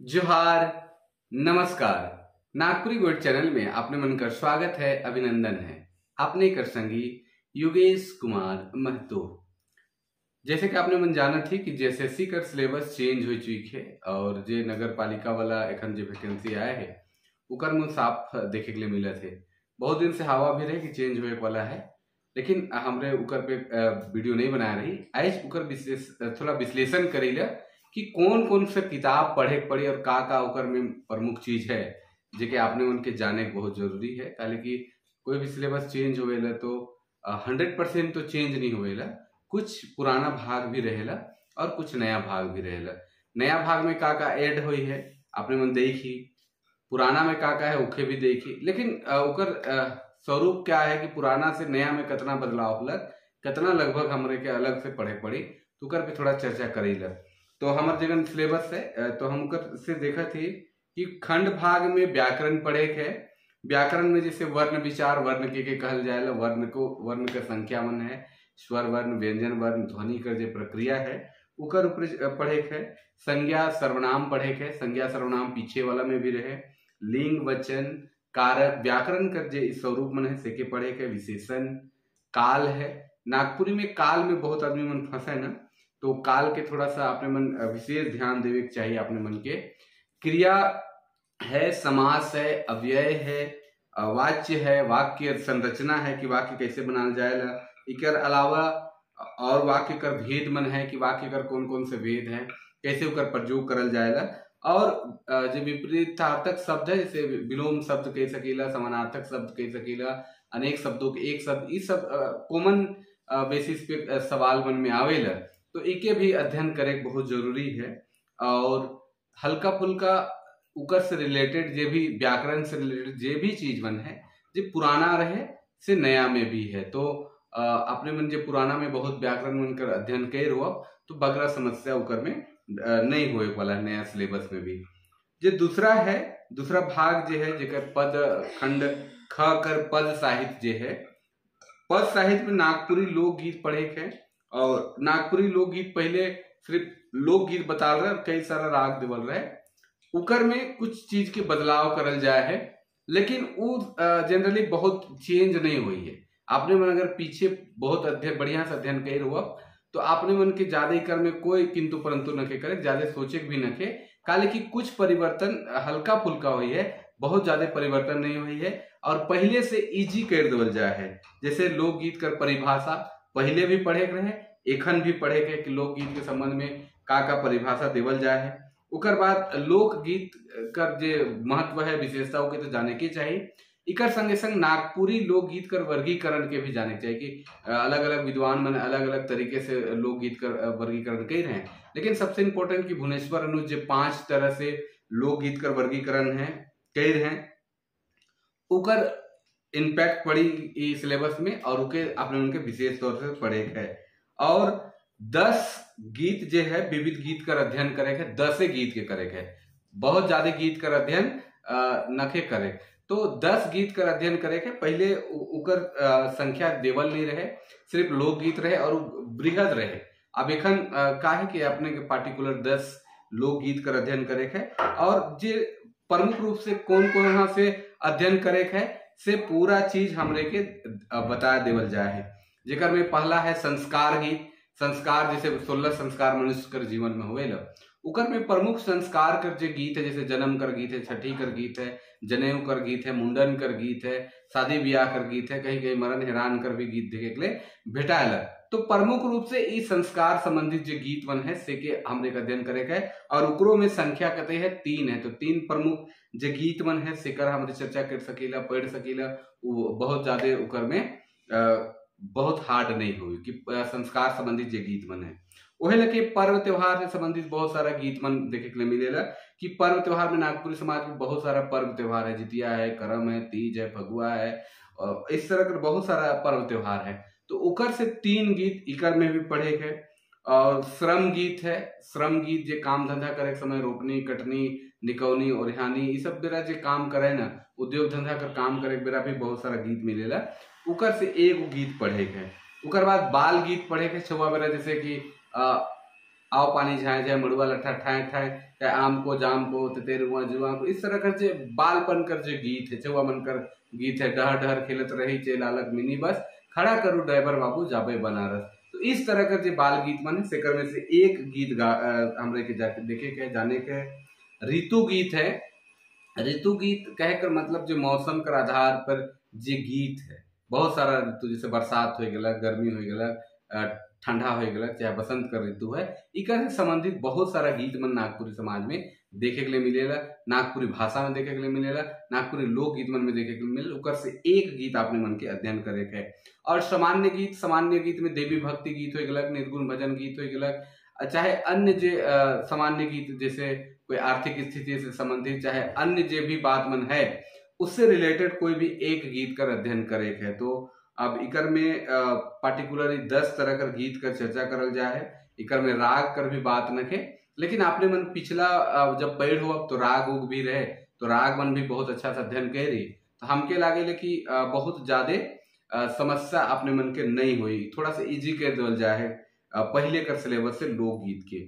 जोहार, नमस्कार। नागपुरी गोट चैनल में आपने मन कर स्वागत है, अभिनंदन है। आपने कर संगी योगेश कुमार महतो। जैसे कि आपने मन जाना थी कि जेएसएससी कर सिलेबस चेंज हो चुकी है और जे नगर पालिका वाला एखन जो वैकेंसी आया है उकर मुँह साफ देखे के लिए मिला थे। बहुत दिन से हवा भी रहे कि चेंज होने वाला है, लेकिन हमरे उकर पे वीडियो नहीं बनाया रही। आज उकर विशेष थोड़ा विश्लेषण करेला कि कौन कौन से किताब पढ़े पड़ी और का का उकर में प्रमुख चीज है जेके आपने उनके जाने बहुत जरूरी है। काहे कि कोई भी सिलेबस चेंज होवेला तो 100% तो चेंज नहीं होवेला, कुछ पुराना भाग भी रहेला और कुछ नया भाग भी रहेला। नया भाग में का का ऐड हुई है आपने मन देखी, पुराना में का का है उखे भी देखी, लेकिन उकर स्वरूप क्या है कि पुराना से नया में कितना बदलाव होला, कितना लगभग हमरे के अलग से पढ़े पड़ी, तो उकर पे थोड़ा चर्चा करेला। तो हमारे जगह सिलेबस है तो हम उकर से देखा थी कि खंड भाग में व्याकरण पढ़े है। व्याकरण में जैसे वर्ण विचार, वर्ण के कहल जाएला, वर्ण को वर्ण के संख्या मन है, स्वर वर्ण, व्यंजन वर्ण, ध्वनि कर जो प्रक्रिया है उकर ऊपर पढ़े है। संज्ञा सर्वनाम पढ़े है, संज्ञा सर्वनाम पीछे वाला में भी रहे, लिंग वचन कारक, व्याकरण कर जो स्वरूप मन है से के पढ़े के, विशेषण, काल है। नागपुरी में काल में बहुत आदमी मन फंसे ना, तो काल के थोड़ा सा अपने मन विशेष ध्यान देवे के चाहिए अपने मन के। क्रिया है, समास है, अव्यय है, वाच्य है, वाक्य संरचना है कि वाक्य कैसे बनाया जाएगा। इकर अलावा और वाक्य कर भेद मन है कि वाक्य कर कौन कौन से भेद हैं, कैसे उकर प्रयोग करल जाएगा। और जो विपरीतार्थक शब्द है जैसे विलोम शब्द कह सकीला, समानार्थक शब्द कह सकीला, अनेक शब्दों के एक शब्द, इस सब कॉमन बेसिस पे सवाल मन में आवेला, तो इके भी अध्ययन करे बहुत जरूरी है। और हल्का फुल्का उकर से रिलेटेड जे भी व्याकरण से रिलेटेड जे भी चीज मन है जे पुराना रहे से नया में भी है, तो अपने मन जे पुराना में बहुत व्याकरण मन कर अध्ययन कर हुआ तो बगरा समस्या उकर में नहीं होए वाला है नया सिलेबस में भी। जे दूसरा है, दूसरा भाग जे है जेकर पद खंड ख कर पद साहित्य जे है, पद साहित्य में नागपुरी लोकगीत पढ़े है। और नागपुरी लोकगीत पहले सिर्फ लोकगीत बता रहे और कई सारा राग देवल रहे, उकर में कुछ चीज के बदलाव करल जाए है, लेकिन वो जनरली बहुत चेंज नहीं हुई है। आपने मन अगर पीछे बहुत अध्ययन बढ़िया से अध्ययन कर हुआ तो आपने मन के ज्यादा कर में कोई किंतु परंतु न के करे, ज्यादा सोचे भी न के, काले कि कुछ परिवर्तन हल्का फुल्का हुई है, बहुत ज्यादा परिवर्तन नहीं हुई है और पहले से इजी कर देवल जाए है। जैसे लोकगीत कर परिभाषा पहले भी पढ़े रहे, एखन भी पढ़े के कि लोकगीत के संबंध में का का परिभाषा देवल जाए है। उकर बाद लोकगीत कर जे महत्व है, विशेषता के तो जाने के चाहिए। इकर संगे संग नागपुरी लोकगीत कर वर्गीकरण के भी जाने चाहिए कि अलग अलग विद्वान मन अलग अलग तरीके से लोकगीत कर वर्गीकरण कर रहे हैं, लेकिन सबसे इम्पोर्टेंट कि भुवनेश्वर अनुज जो 5 तरह से लोकगीत कर वर्गीकरण है कर रहे हैं, उकर इम्पैक्ट पड़ी सिलेबस में और उके आपने उनके विशेष तौर से पढ़े है। और 10 गीत जो है विविध गीत कर अध्ययन करे है, 10 गीत के करे है, बहुत ज्यादा गीत कर अध्ययन नखे करे, तो 10 गीत कर अध्ययन करे के। पहले उकर संख्या देवल नहीं रहे, सिर्फ लोकगीत रहे और बृहद रहे। अब एखन का है कि अपने के पार्टिकुलर 10 लोकगीत कर अध्ययन करे है और जे प्रमुख रूप से कौन कौन यहाँ से अध्ययन करे है से पूरा चीज हमरे के बता देवल जाए है। जेकर में पहला है संस्कार गीत। संस्कार जैसे 16 संस्कार मनुष्य कर जीवन में होवेला, उकर में प्रमुख संस्कार कर जो गीत है जैसे जन्म कर गीत है, छठी कर गीत है, जनेऊ कर गीत है, मुंडन कर गीत है, शादी ब्याह कर गीत है, कहीं कहीं मरण हैरान कर भी गीत देखे के लिए भेटाएला। तो प्रमुख रूप से इस संस्कार संबंधित जो गीत वन है से के हमने अध्ययन करे है और उकरो में संख्या कते है 3 है, तो 3 प्रमुख जो गीत मन है सेकर हमने चर्चा कर सकीला, पढ़ सकीला, वो बहुत ज्यादा उकर में बहुत हार्ड नहीं हुई कि संस्कार संबंधित जो गीत मन है। वही लगे पर्व त्योहार से संबंधित बहुत सारा गीत मन देखे के लिए मिलेला कि पर्व त्योहार में नागपुरी समाज में बहुत सारा पर्व त्योहार है, जितिया है, करम है, तीज है, फगुआ है, और इस तरह का बहुत सारा पर्व त्योहार है, तो उकर से 3 गीत इकर में भी पढ़े है। और श्रम गीत है, श्रम गीत जे काम धंधा करे समय रोपनी कटनी निकौनी ओरिहानी ये सब बेरा जे काम करे ना, उद्योग धंधा कर काम करे बेरा भी बहुत सारा गीत मिलेला, उकर से एक गीत पढ़े है। उकर बाद बाल गीत पढ़े के छुआ बेरा जैसे कि आओ पानी झाए झाए मड़ुआ लट्ठा ठाए ठाए, चाहे आम को जाम को तेरुआ जुआ को, इस तरह कर जे बालपन कर जो गीत है, छुआ मन कर गीत है, डहर डहर खेलत रही चे लालक मिनी बस, खड़ा करू ड्राइवर बाबू जाबे बनारस। तो इस तरह कर जो बाल गीत मन है सेकर में से एक गीत गा हमरे के जाके देखे के जाने के ऋतु गीत है। ऋतु गीत कहकर मतलब जो मौसम के आधार पर जे गीत है, बहुत सारा ऋतु जैसे बरसात हो गया, गर्मी हो गया, ठंडा हो गया, चाहे बसंत का ऋतु है, इकर से संबंधित बहुत सारा गीत मन नागपुरी समाज में देखे के लिए मिलेला, नागपुरी भाषा में देखे के लिए मिलेला, नागपुरी लोकगीत मन में देखे के लिए मिलेला। उकर से एक गीत आपने मन के अध्ययन करे के है। और सामान्य गीत, सामान्य गीत में देवी भक्ति गीत हो गया, निर्गुण भजन गीत हो गया, चाहे अन्य जे सामान्य गीत जैसे कोई आर्थिक स्थिति से संबंधित, चाहे अन्य जे भी बात मन है उससे रिलेटेड कोई भी एक गीत कर अध्ययन करे के है। तो अब इकर में पार्टिकुलरली 10 तरह कर गीत कर चर्चा करल जाए है। इकर में राग कर भी बात न के, लेकिन आपने मन पिछला जब पढ़ हो अब तो राग उग भी रहे, तो राग मन भी बहुत अच्छा से अध्ययन कर रही, तो हमके लागे कि बहुत ज्यादा समस्या अपने मन के नहीं हुई, थोड़ा सा इजी कर दिल जाए है पहले कर सिलेबस से लोकगीत के।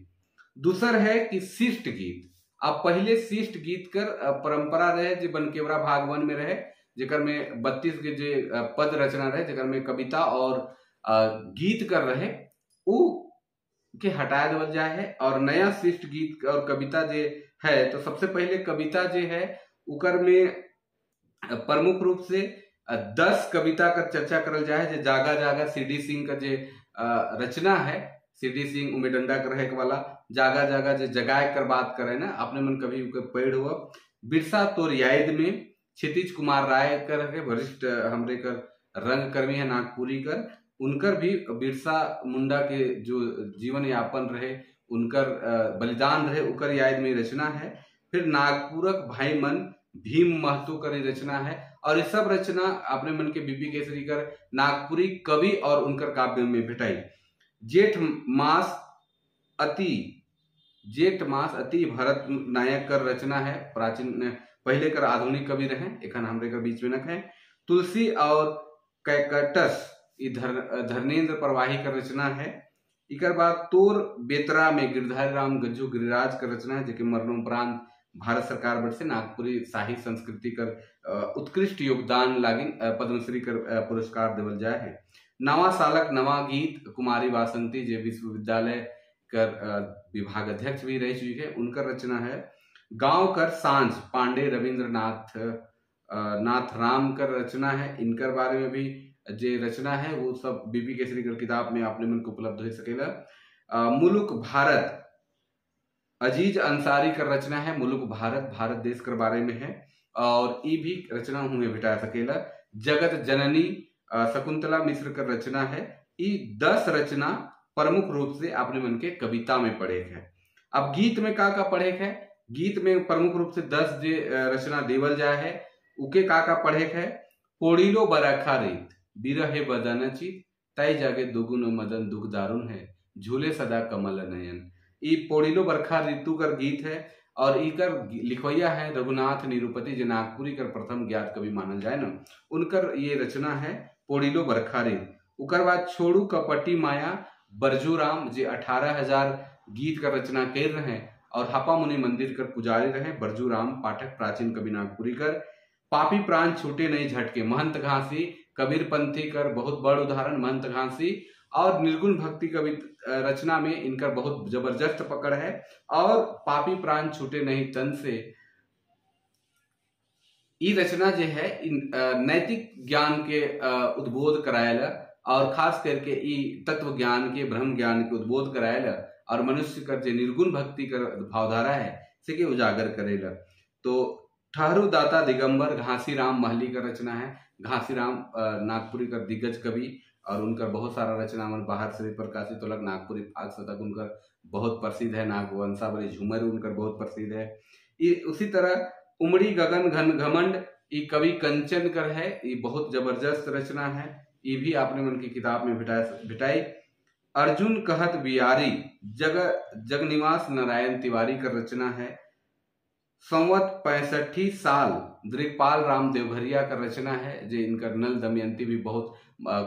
दूसर है कि शिष्ट गीत। अब पहले शिष्ट गीत कर परंपरा रहे जो बनकेवरा भाग 1 में रहे, जेकर में 32 के जे पद रचना रहे, जेकर में कविता और गीत कर रहे उ के हटा देवल जाए है और नया शिष्ट गीत और कविता जे है, तो सबसे पहले कविता जे है उकर में प्रमुख रूप से 10 कविता कर चर्चा करल जाए है। जे जागा जागा सीडी सिंह का जे रचना है, सीडी सिंह उमेडंडा कर रहे वाला जागा जागा जे जगाए कर बात करे ना, अपने मन कभी पेड़ हुआ। बिरसा तोर याद में क्षितिज कुमार राय कर है, वरिष्ठ हमरे कर रंगकर्मी है नागपुरी कर, उनकर भी बिरसा मुंडा के जो जीवन यापन रहे, उनकर बलिदान रहे, उकर याद में रचना है। फिर नागपुरक भाई मन भीम महतो कर रचना है। और ये सब रचना अपने मन के बीपी केसरी कर नागपुरी कवि और उनकर काव्य में भेटाई। जेठ मास अति भरत नायक कर रचना है, प्राचीन पहले कर आधुनिक कवि रहे, एखन हमरे कर बीच में न है। तुलसी और कैकटस धर्मेंद्र परवाही कर रचना है। इकर बाद तोर बेतरा में गिरधारी राम गज्जू गिरिराज कर रचना है, जेके मरणोपरांत भारत सरकार बट से नागपुरी साहित्य संस्कृति कर उत्कृष्ट योगदान लागिन पद्मश्री कर पुरस्कार देवल जाए है। नवा सालक नवा गीत कुमारी वासंती जे विश्वविद्यालय कर विभाग अध्यक्ष भी रह चुकी है, उनकर रचना है। गांव कर सांझ पांडे रविंद्रनाथ नाथ राम कर रचना है। इनकर बारे में भी जे रचना है वो सब बीपी केसरी कर किताब में आपने मन को उपलब्ध हो सकेला। मुलुक भारत अजीज अंसारी कर रचना है, मुलुक भारत भारत देश कर बारे में है और ई भी रचना हुए भेटा सकेला। जगत जननी शकुंतला मिश्र कर रचना है। ई 10 रचना प्रमुख रूप से आपने मन के कविता में पढ़े है। अब गीत में का का पढ़े है, गीत में प्रमुख रूप से 10 जे रचना देवल जाए है उके का का पढ़े है। पोड़ीलो बरखा रीत बिरहे बदन चित, तय जागे दुगुन मदन दुख दारुण है, झूले सदा कमल नयन। ई पोड़ीलो बरखा ऋतु कर गीत है और ई कर लिखवैया है रघुनाथ निरुपति, जे नागपुरी कर प्रथम ज्ञात कवि मानल जाए ना, उनकर ये रचना है पोड़ीलो बरखा रीत। उकर बाद छोड़ू कपटी माया बरजूराम जे 18,000 गीत कर रचना कर रहे हैं और हापा मुनि मंदिर कर पुजारी रहे बरजूराम पाठक प्राचीन कवि नागपुरी कर। पापी प्राण छूटे नहीं झटके महंत घासी कबीर पंथी कर बहुत बड़ उदाहरण महंत घासी और निर्गुण भक्ति कवि रचना में इनका बहुत जबरदस्त पकड़ है। और पापी प्राण छूटे नहीं तन से ये रचना जो है नैतिक ज्ञान के उद्बोध करायला और खास करके ई तत्व ज्ञान के ब्रह्म ज्ञान के उद्बोध करायला और मनुष्य कर जो निर्गुण भक्ति कर भावधारा है से के उजागर करेला। तो ठहरू दाता दिगंबर घासीराम महली का रचना है। घासीराम नागपुरी का दिग्गज कवि और उनका बहुत सारा रचना मन बाहर से भी प्रकाशित होलक। नागपुरी फाग शतक उनकर बहुत प्रसिद्ध है, नागवंशावली झूमर उनकर बहुत प्रसिद्ध है। उसी तरह उमड़ी गगन घन घमंड ये कवि कंचन कर है, ये बहुत जबरदस्त रचना है, ये भी आपने मन की किताब में भेटाई। अर्जुन कहत बियारी जगनिवास नारायण तिवारी कर रचना है। संवत 65 साल दृगपाल राम देवघरिया का रचना है, जो इनका नल दमयंती भी बहुत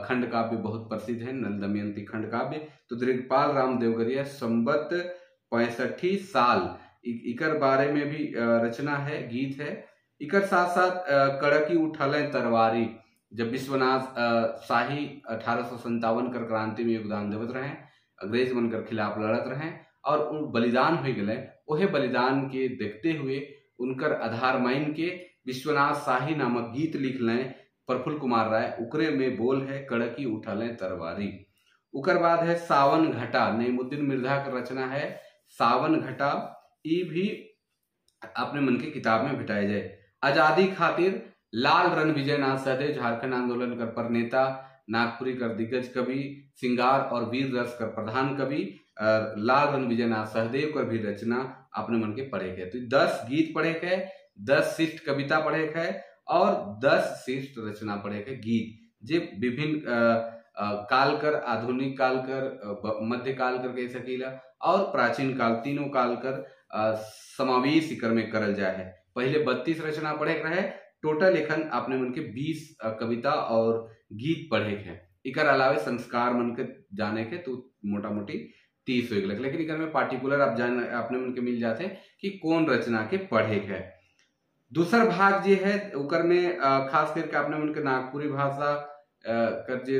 खंड काव्य बहुत प्रसिद्ध है, नल दमयंती खंड काव्य। तो दृगपाल राम देवघरिया संवत 65 साल इकर बारे में भी रचना है, गीत है। इकर साथ साथ कड़की उठल तरवारी, जब विश्वनाथ शाही 1857 कर क्रांति में योगदान देवत रहे, अंग्रेज मन कर खिलाफ लड़त रहे और उन बलिदान हो गए, ओहे बलिदान के देखते हुए उनकर आधार मान के विश्वनाथ शाही नामक गीत लिख लें प्रफुल्ल कुमार राय, उकरे में बोल है कड़की उठल तरवारी। उकर बाद है सावन घटा, नईमुद्दीन मिर्जा का रचना है सावन घटा, ये भी अपने मन के किताब में भेटाए जाए। आजादी खातिर लाल रण विजयनाथ सहदेव, झारखंड आंदोलन कर पर नेता, नागपुरी कर दिग्गज कवि, सिंगार और वीर रस कर प्रधान कवि लाल रण विजयनाथ सहदेव कर भी रचना अपने मन के पढ़े के। तो 10 गीत पढ़े के, 10 शिष्ट कविता पढ़े के और 10 शिष्ट रचना पढ़े के गीत जे विभिन्न काल कर, आधुनिक काल कर, मध्य काल कर कह सकीला और प्राचीन काल, तीनों काल कर समावेश इकर में करल जाए है। पहले 32 रचना पढ़े रहे, टोटल लेखन अपने मन के 20 कविता और गीत पढ़े के। इकर अलावे संस्कार मन के जाने के तो मोटा मोटी 30 हो गए, लेकिन इकर में पार्टिकुलर आप जान अपने मन के मिल जाते कि कौन रचना के पढ़े के। दूसर भाग जे है उकर में खास करके अपने मन के नागपुरी भाषा कर जे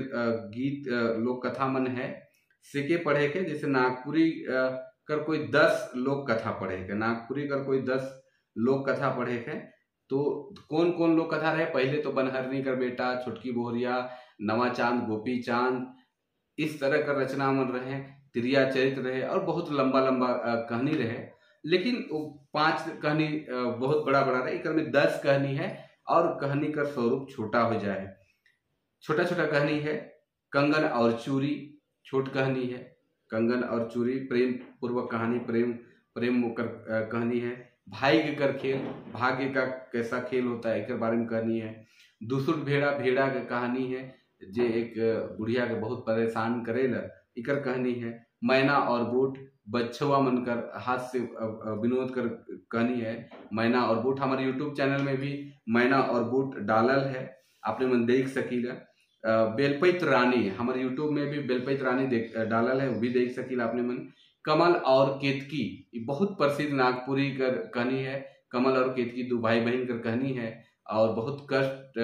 गीत लोक कथा मन है से पढ़े के, जैसे नागपुरी कर कोई 10 लोक कथा पढ़े के, नागपुरी कर कोई 10 लोक कथा पढ़े के। तो कौन कौन लोक कथा रहे, पहले तो बनहरनी कर बेटा, छोटकी बोहरिया, नवा चांद, गोपी चांद, इस तरह का रचना मन रहे, तिरिया चरित्र रहे और बहुत लंबा लंबा कहानी रहे, लेकिन 5 कहानी बहुत बड़ा बड़ा रहे। एक में 10 कहानी है और कहानी का स्वरूप छोटा हो जाए, छोटा छोटा कहानी है। कंगन और चूरी छोट कहानी है, कंगन और चूरी प्रेम पूर्वक कहानी, प्रेम प्रेम कर कहानी है। भाई के कर खेल, भाग्य का कैसा खेल होता है एक बारे में कहानी है। दूसर भेड़ा, भेड़ा के कहानी है जे एक बुढ़िया के बहुत परेशान करेला, इकर कहानी है। मैना और बूट, बच्छुआ मन कर हाथ से विनोद कर कहानी है मैना और बूट। हमारे यूट्यूब चैनल में भी मैना और बूट डालल है, आपने मन देख सकीला। बेलपैत रानी, हमारे यूट्यूब में भी बेलपैत रानी देख डालल है, वो भी देख सकीला आपने मन। कमल और केतकी, ये बहुत प्रसिद्ध नागपुरी कर कहानी है। कमल और केतकी दो भाई बहन कर कहानी है और बहुत कष्ट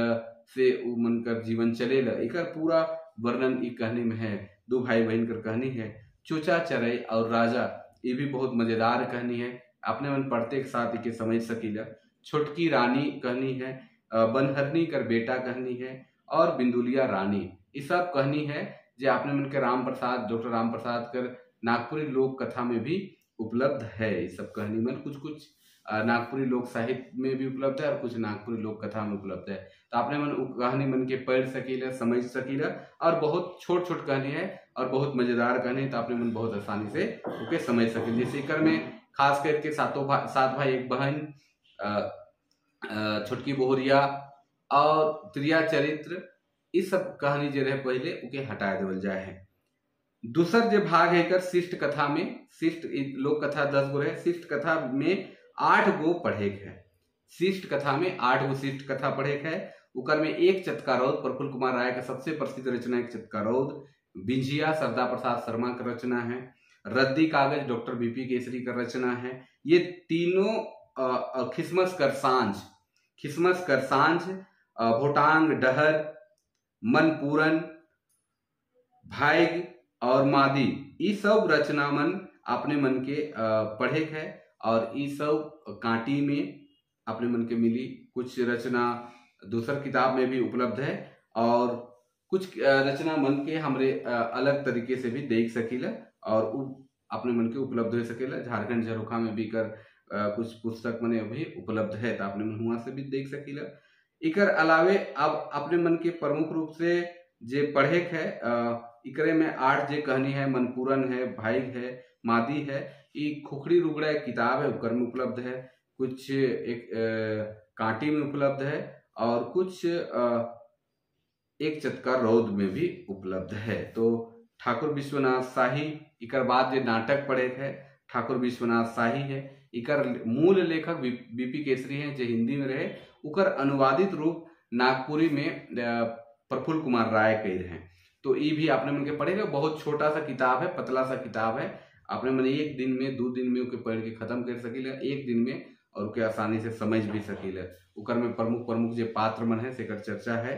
से वो मन कर जीवन चलेला, एकर पूरा वर्णन ई कहानी में है। दो भाई बहन कर कहानी है। चोचा चरई और राजा, ये भी बहुत मजेदार कहानी है, अपने मन पढ़ते के साथ इके समझ सकीला। छोटकी रानी कहानी है, बनहरनी कर बेटा कहानी है और बिंदुलिया रानी, ये सब कहानी है जो आपने मन के राम प्रसाद, डॉक्टर राम प्रसाद कर नागपुरी लोक कथा में भी उपलब्ध है। ये सब कहानी मन कुछ कुछ नागपुरी लोक साहित्य में भी उपलब्ध है और कुछ नागपुरी लोक कथा में उपलब्ध है। तो आपने मन कहानी मन के पढ़ सकीला, समझ सकीला और बहुत छोट छोट कहानी है और बहुत मजेदार कहानी है, तो आपने मन बहुत आसानी से ओके समझ सकीला। जैसे एकर में खास करके सात भाई एक बहन, छोटकी बोहरिया और त्रिया चरित्र, इस सब कहानी जो रहे पहले ओके हटा देवल जाए है। दूसर जो भाग है कर शिष्ट कथा में, शिष्ट लोक कथा 10 गो रहे, शिष्ट कथा में 8 गो पढ़े है। शिष्ट कथा में 8 गो शिष्ट कथा पढ़े है। उकर में एक चतकारौद, प्रफुल्ल कुमार राय का सबसे प्रसिद्ध रचना एक चतकारौद, बिंझिया सरदा प्रसाद शर्मा का रचना है, रद्दी कागज डॉक्टर बीपी केसरी का रचना है। ये तीनों खिसमस कर सांझ, खिसमस कर सांझ, भोटांग डहर, मनपूरन, भाईग और मादी, ये सब रचना मन अपने मन के पढ़े है और ये सब कांटी में अपने मन के मिली। कुछ रचना दूसर किताब में भी उपलब्ध है और कुछ रचना मन के हमरे अलग तरीके से भी देख सकीला और अपने मन के उपलब्ध हो सकेला। झारखंड झरोखा में भी कर कुछ पुस्तक मने भी उपलब्ध है, तो अपने मन हुआ से भी देख सकीला। इकर अलावे अब अपने मन के प्रमुख रूप से जे पढ़े है, इकरे में 8 जे कहानी है, मनपूरन है, भाई है, मादी है, ये खुखड़ी रुगड़ा एक किताब है उकर में उपलब्ध है, कुछ एक कांटी में उपलब्ध है और कुछ एक चटका रौद में भी उपलब्ध है। तो ठाकुर विश्वनाथ शाही, इकर बाद जे नाटक पढ़े है ठाकुर विश्वनाथ शाही है, इकर मूल लेखक बीपी केसरी हैं जो हिंदी में रहे, उकर अनुवादित रूप नागपुरी में प्रफुल्ल कुमार राय कह रहे हैं। तो ये भी आपने मन के पढ़ेगा, बहुत छोटा सा किताब है, पतला सा किताब है अपने मन एक दिन में 2 दिन में ओके पढ़ के खत्म कर सकीला एक दिन में, और ओके आसानी से समझ भी सकीला। ओकर में प्रमुख प्रमुख जो पात्र मन है सेकर चर्चा है।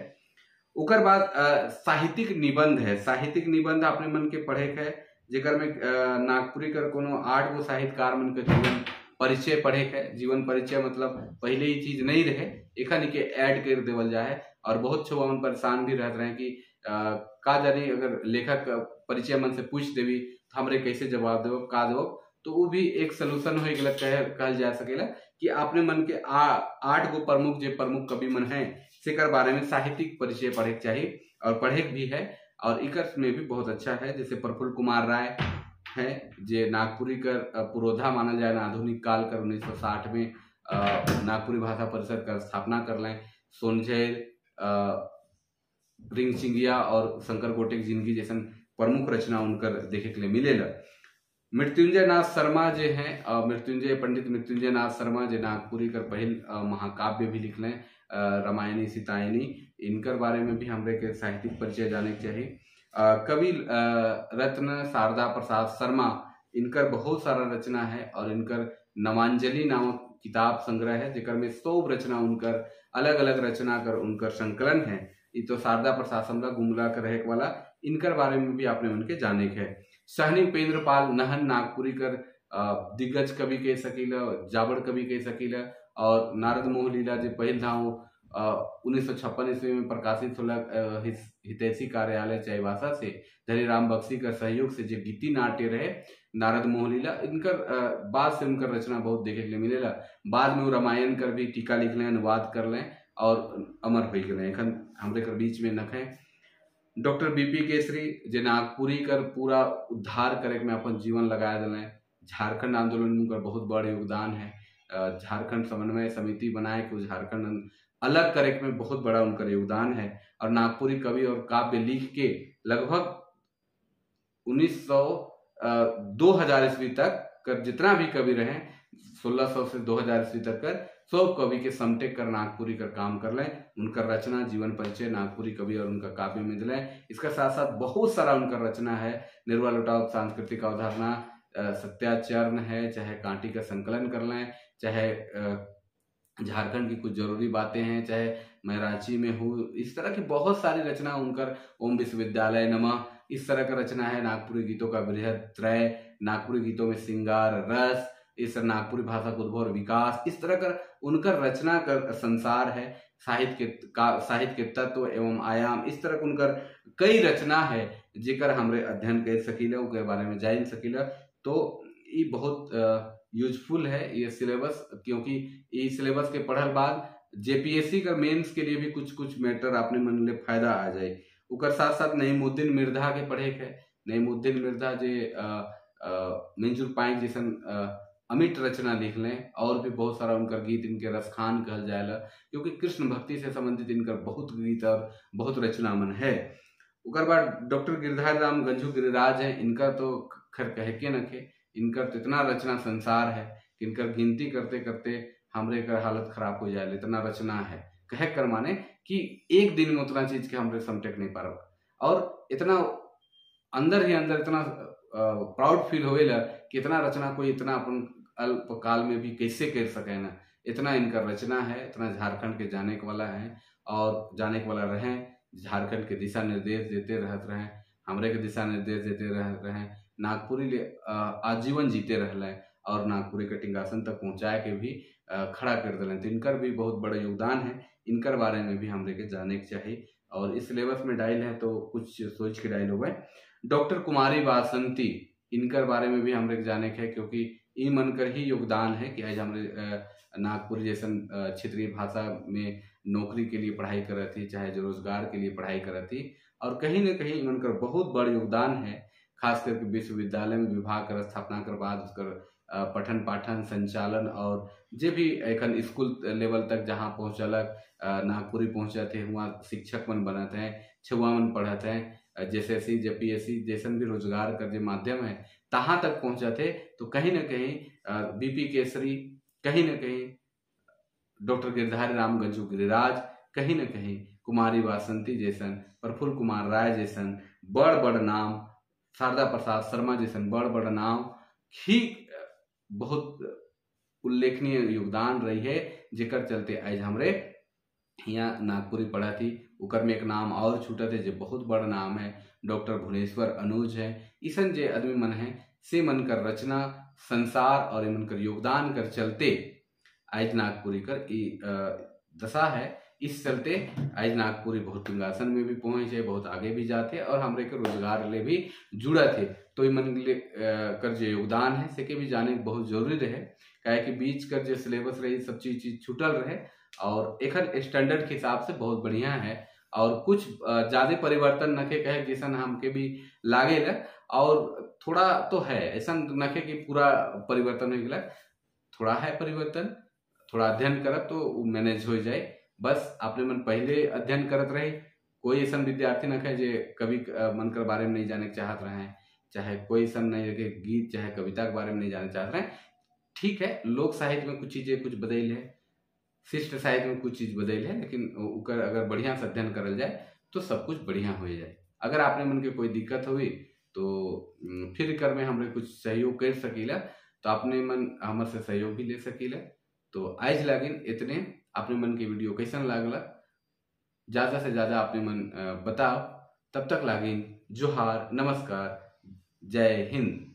ओकर बाद साहित्यिक निबंध है। साहित्यिक निबंध अपने मन के पढ़े के है, जेकर में नागपुरी कर कोनो 8 गो साहित्यकार मन के जीवन परिचय पढ़े के। जीवन परिचय मतलब पहले ही चीज नहीं रहे, एखन के ऐड कर देवल जाए। और बहुत छुआ मन परेशान भी रहते रहे कि का जानी अगर लेखक परिचय मन से पूछ देवी तो हमरे कैसे जवाब देव का देव, तो वो भी एक सोल्यूशन हो गया कहल जा सकेला कि आपने मन के 8 गो प्रमुख जो प्रमुख कवि मन है सेकर बारे में साहित्यिक परिचय पढ़े के चाहिए और पढ़े भी है। और इकर में भी बहुत अच्छा है, जैसे प्रफुल्ल कुमार राय है जे नागपुरी कर पुरोधा मानल जाए आधुनिक काल कर 1960 में नागपुरी भाषा परिषद का स्थापना कर लें। सोनझेर, रिंगचिंगिया और शंकर गोटे की जिंदगी जैसन प्रमुख रचना उनकर देखे के लिए मिलेला। मृत्युंजय नाथ शर्मा जे हैं, मृत्युंजय पंडित मृत्युंजय नाथ शर्मा जे नागपुरी कर पहिल महाकाव्य भी लिख लें, रामायणी सीतायनी, इनकर बारे में भी हमरे के साहित्यिक परिचय जाने के चाहिए। कवि रत्न शारदा प्रसाद शर्मा, इनकर बहुत सारा रचना है और इनकर नवांजलि नामक किताब संग्रह है जेकर में 100 रचना उनकर अलग अलग रचना कर उनकर संकलन है। ये तो शारदा प्रसाद शर्मा गुमला कर रहे वाला, इनकर बारे में भी आपने उनके जाने के है। सहनी उपेंद्र पाल नहन नागपुरी कर दिग्गज कवि कह सकीला, जाबड़ कवि कह सकीला। और नारद मोह लीला जो पहिल धाव 1956 ईस्वी में प्रकाशित होला हितैषी कार्यालय चाईबासा से धनीराम बख्शी का सहयोग से जो गीति नाट्य रहे नारद मोह लीला, इनकर बाद से उनकर रचना बहुत देखे के लिए मिलेला। बाद में वो रामायण कर भी टीका लिख लें, अनुवाद कर लें और अमर हो गए, एखन हमरे कर बीच में नखें। डॉक्टर बीपी केसरी जे नागपुरी कर पूरा उद्धार करे में अपन जीवन लगाए दिलें। झारखंड आंदोलन में उनका बहुत बड़ा योगदान है। झारखंड समन्वय समिति बनाए के झारखंड अलग करे में बहुत बड़ा उनका योगदान है। और नागपुरी कवि और काव्य लिख के लगभग 2000 ईस्वी तक कर जितना भी कवि रहे 1600 से 2000 ईस्वी तक कर सब कवि के समटे कर नागपुरी कर काम कर लें। उनका रचना जीवन परिचय नागपुरी कवि और उनका काव्य में दिलें। इसका साथ साथ बहुत सारा उनका रचना है, निर्वा लुटाव सांस्कृतिक अवधारणा, सत्याचरण है, चाहे कांटी का संकलन कर लें, चाहे झारखंड की कुछ जरूरी बातें हैं, चाहे मैं रांची में हूँ, इस तरह की बहुत सारी रचना उनकर। ओम विश्वविद्यालय नमः, इस तरह का रचना है। नागपुरी गीतों का बृहद त्रय, नागपुरी गीतों में श्रृंगार रस, इस नागपुरी भाषा का उद्भव और विकास, इस तरह कर उनकर रचना कर संसार है। साहित्य के तत्व एवं आयाम, इस तरह उनकर कई रचना है जेकर हमरे अध्ययन कर सकीला, उनके बारे में जान सकीला। तो ये बहुत यूजफुल है ये सिलेबस, क्योंकि ये सिलेबस के पढ़ल बाद जेपीएससी का मेंस के लिए भी कुछ कुछ मैटर अपने मन ले फायदा आ जाए। उकर साथ साथ नईमुद्दीन मिर्धा के पढ़े के, नईमुद्दीन मिर्धा जे मंजूर पाइक जैसन अमिट रचना लिख लें, और भी बहुत सारा उनका गीत इनके रसखान कहल जाएला, क्योंकि कृष्ण भक्ति से संबंधित इनका बहुत गीत और बहुत रचना मन है। उकर बाद डॉक्टर गिरधारी राम गंजू गिरिराज है, इनका तो खैर कह के न खे, इनका तो इतना रचना संसार है कि इनका गिनती करते करते हमरे कर हालत खराब हो जाए, इतना रचना है। कह कर माने कि एक दिन में उतना चीज के हमरे समटेक नहीं पा रहा, और इतना अंदर ही अंदर इतना प्राउड फील होएला कि इतना रचना कोई इतना अपन अल्पकाल में भी कैसे कर सके ना, इतना इनका रचना है, इतना झारखंड के जाने के वाला है और जाने के वाला रहें, झारखंड के दिशा निर्देश देते रहते रहें, हमरे के दिशा निर्देश देते रहते रहें, नागपुरी ले आजीवन जीते रहलें और नागपुरी के टिंगासन तक पहुँचाए के भी खड़ा कर दिलें। तो इनकर भी बहुत बड़ा योगदान है, इनकर बारे में भी हमरे के जाने के चाहिए और इस सिलेबस में डायल है तो कुछ सोच के डायल हो गए। डॉक्टर कुमारी बासंती, इनकर बारे में भी हमरे के जाने के है, क्योंकि ई मन कर ही योगदान है कि आज हमरे नागपुर जैसन क्षेत्रीय भाषा में नौकरी के लिए पढ़ाई कर रही थी, चाहे जो रोजगार के लिए पढ़ाई कर रही थी, और कहीं ना कहीं उनका बहुत बड़ा योगदान है। खास करके विश्वविद्यालय में विभाग कर स्थापना कर बाद उसकर पठन पाठन संचालन और जे भी एखन स्कूल लेवल तक जहाँ पहुँचलक नागपुरी पहुँचते हैं, वहाँ शिक्षक मन बनते हैं, छुआ मन पढ़ते हैं, जैसे सी जे पी एस सी जैसन भी रोजगार कर जो माध्यम है तहाँ तक पहुँचते। तो कहीं ना कहीं बीपी केसरी, कहीं ना कहीं डॉक्टर गिरधारी राम गंजू गिरिराज, कहीं ना कहीं कुमारी वासंती जैसन, प्रफुल्ल कुमार राय जैसन बड़ बड़ नाम, शारदा प्रसाद शर्मा जैसन बड़ बड़ नाम ही बहुत उल्लेखनीय योगदान रही है, जेकर चलते आज हमरे यहाँ नागपुरी पढ़ा थी। उकर में एक नाम और छूटा थे जो बहुत बड़ा नाम है, डॉक्टर भुवनेश्वर अनुज है। इसन जे आदमी मन है से मन कर रचना संसार और मन कर योगदान कर चलते आज नागपुरी कर दशा है। इस चलते आज नागपुरी बहुत तुंगासन में भी पहुँचे, बहुत आगे भी जाते और हमरे के रोजगार ले भी जुड़ा थे। तो मन ले कर जो योगदान है से के भी जाने बहुत जरूरी रहे, काहे कि बीच कर जो सिलेबस रही सब चीज छूटल रहे और एक स्टैंडर्ड के हिसाब से बहुत बढ़िया है और कुछ ज़्यादा परिवर्तन नखे कहे जैसा हमके भी लागे और थोड़ा तो है, ऐसा नखे कि पूरा परिवर्तन हो गया, थोड़ा है परिवर्तन, थोड़ा अध्ययन करत तो मैनेज हो जाए। बस आपने मन पहले अध्ययन करत रहे, कोई ऐसा विद्यार्थी न है जे कभी मन कर बारे में नहीं जाने चाहत रहे हैं, चाहे कोई ऐसा नहीं है गीत चाहे कविता के बारे में नहीं जाने चाहते रहे। ठीक है, लोक साहित्य में कुछ चीज़ें कुछ बदल है, शिष्ट साहित्य में कुछ चीज़ बदल है, लेकिन उकर अगर बढ़िया से अध्ययन करल जाए तो सब कुछ बढ़िया हो जाए। अगर आपने मन के कोई दिक्कत हुई तो फिर कर में हमरे कुछ सहयोग कर सकीला, तो आपने मन हमर से सहयोग भी ले सकीला। तो आज लागिन इतने, अपने मन के वीडियो कैसन लागला ज़्यादा से ज़्यादा अपने मन बताओ। तब तक लागिन जोहार, नमस्कार, जय हिंद।